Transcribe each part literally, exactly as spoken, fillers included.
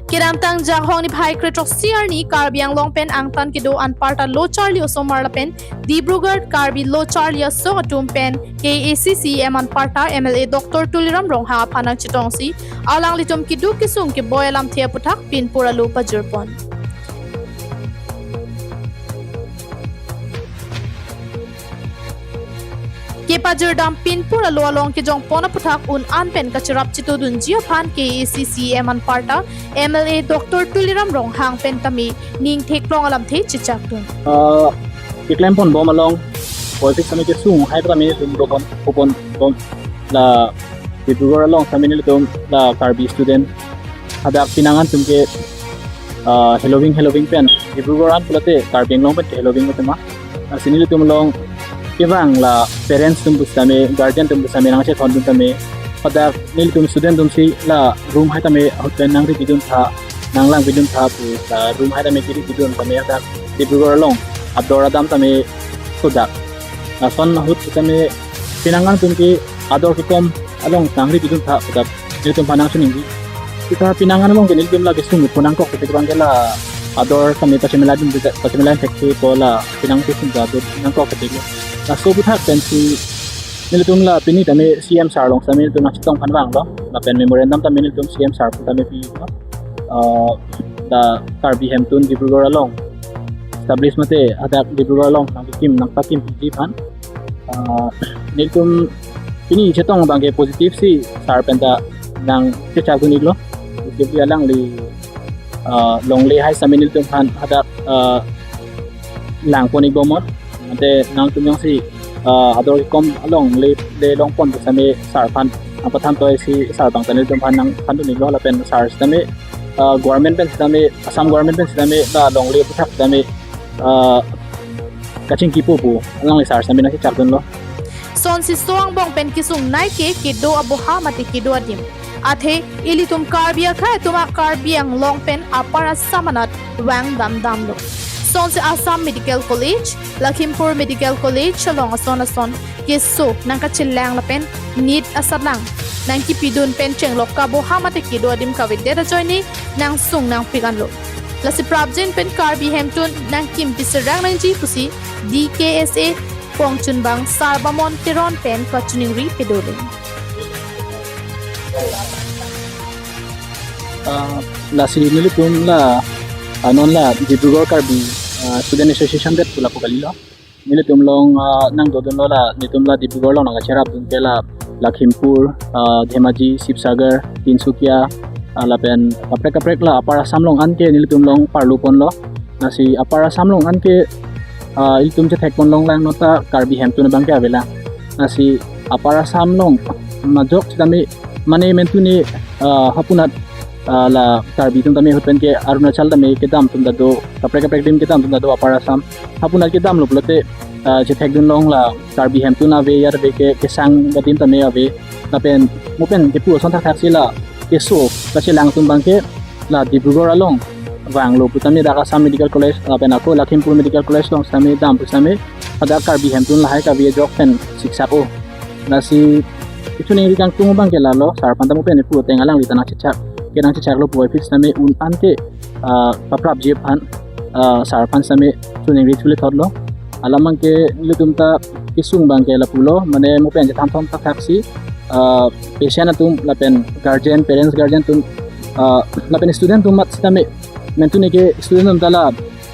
Kedamtang Janghong niphai kre-throksi arni Karbi Anglong pen angtan kedo anparta lo charli osomar lapen Dibrugarh Karbi lo charli asong atum pen K A A C C M anparta M L A Doctor Tuliram Ronghang aphan nangchetongsi alanglitum keduk kesung keboi alamthe aputhak pinpur alo pajirpon. Kepajirdam pinpur alo along kejongpon aputhak un-an pen kacherap chitudunji aphan K A A C C M anparta M L A Doctor Tuliram Ronghang pen tame ning theklong alamthe chechaktun. Ah, keklempon bom along, boy fix kami kesung hai tame tum ropon, ropon bom la Dibrugarh along kami nelitum la Karbi student hadak pinangan atum ke, ah, heloving, heloving pen Dibrugarh an pulote Karbi Anglong pen ke heloving lo tema. Lasi nelitum along kevang la parents atum pusitame, guardian atum pusitame nangchethondun tame, hadak nelitum student atumsi la room hai tame ahut pen nangripidun tha, nanglangpidun tha pu la room hai tame kiripidun tame hadak Dibrugarh along ador adam tame sodak. Lason ahut tame pinangan atum ke ador kekom along nangripidun tha pu dak nelitum aphan nangchiningri. Seta pinangan along ke nelitum la kesung pu nangkok ketik abang ke la ador tame pachemela dun, pachemela thekthepo, la pinang kesung ta ador nangkok ketik lo. Laso aputhak pensi nelitum la pini tame C M sir along tame nelitum nangchetong aphan vanglo. Lapen memorandum tame nelitum C M sir pu tame pilo. Ah, la Karbi Hemtun Dibrugarh along establish mate hadak Dibrugarh along nangkekim nangpakimpiji aphan. Ah, nelitum pini chetong abang ke positive si sir pen ta nangchechakdun iklo. Positively alangli, ah, longle hai tame nelitum aphan hadak, ah, langpon ikbomnon. Ante nangtum jongsi, ah, ador kekom along le, le longpon pu tame sir aphan nangpathan toisi sir abang ta nelitum aphan nangpathandun iklo lapen sir tame, ah, government pen tame, Assam government pen tame la longle aputhak tame, ah, kachingkipo pu alangli sir tame nangchechakdunlo. Sonsi so angbong pen kesung nai ke kedo aboha mate kedo adim. Athe ilitum Karbi akhei atum a Karbi Anglong pen Upper Assam anat vangdam damlo. Sonsi Assam Medical College, Lakhimpur Medical College along ason ason keso nangkachelang lapen NEET asatlang nangkipidun pen chenglok kaboha mate kedo adim kavedet ajoine nangsung nangpik anlo. Lasi prapjin pen Karbi Hemtun nangkimpi serang nangji pusi D K S A kongchunbang Sarbamon Teron pen kachiningri pedole. Ah, lasi nelitum la, ah, non la Dibrugarh Karbi, ah, Student Association det pu lapu kalilo. Nelitum along, ah, nangdodunlo la, nelitum la Dibrugarh along nangkacherapdun ke la Lakhimpur, ah, Dhemaji, Sibsagar, Tinsukia, ah, lapen kaprek kaprek la Upper Assam along an ke nelitum along parluponlo. Lasi Upper Assam along an ke, ah, ilitum chethekpon longlang nota Karbi Hemtun abang ke avelang. Lasi Upper Assam along majok sitame mane mentune, ah, hapunat, ah, la Karbi atum tame ahut pen ke Arunachal tame kedam atum ta do, kaprek kaprek adim kedam atum ta do Upper Assam. Hapunat kedamlo pulote, ah, chethekdun long la Karbi Hemtun ave, yar ave ke, kesang adim tame ave. Lapen mo pen kepu ason thakthaksi la keso kachelang atum abang ke la Dibrugarh along vanglo pu tame dak Assam Medical College lapen ako Lakhimpur Medical College along tame dam pu tame hadak Karbi Hemtun lahai kave ajok pen siksak-o. Lasi kachiningri kangtung abang ke lalo, sir aphan ta mo pen pu ateng alangli ta nangchechak, ke nangchechaklo puvoiphit tame un-an ke, ah, paprapji aphan, ah, sir aphan tame chiningri chulithotlo. Alam abang ke nelitum ta kesung abang ke lapulo, mane mo pen chethan thom thakthaksi, ah, patient atum lapen guardian, parents guardian atum, ah, lapen student atum mat sitame mentune ke student atum ta la,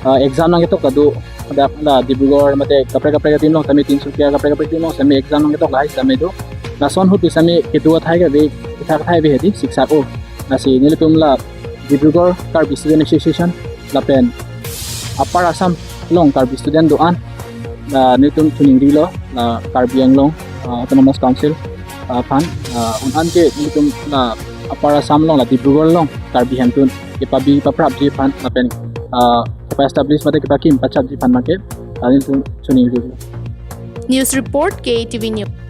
ah, exam nangketok ta do, dak la Dibrugarh mate kaprek kaprek adim along tame Tinsukia kaprek kaprek adim along tame exam nangketok lahai tame do. Lason ahut tame kedo athai kave, kethak athai ave hedi siksak-o. Lasi nelitum la Dibrugarh Karbi Student Association lapen Upper Assam along Karbi student do-an, la nelitum chiningrilo, la Karbi Anglong, ah, Autonomous Council, ah, aphan, ah, un-an ke nelitum la Upper Assam along la Dibrugarh along Karbi Hemtun kepabi paprapji aphan lapen, ah, kepa-establish mate kepakim pachapji aphan abang ke, ah, nelitum chiningrilo. News report, K T V News.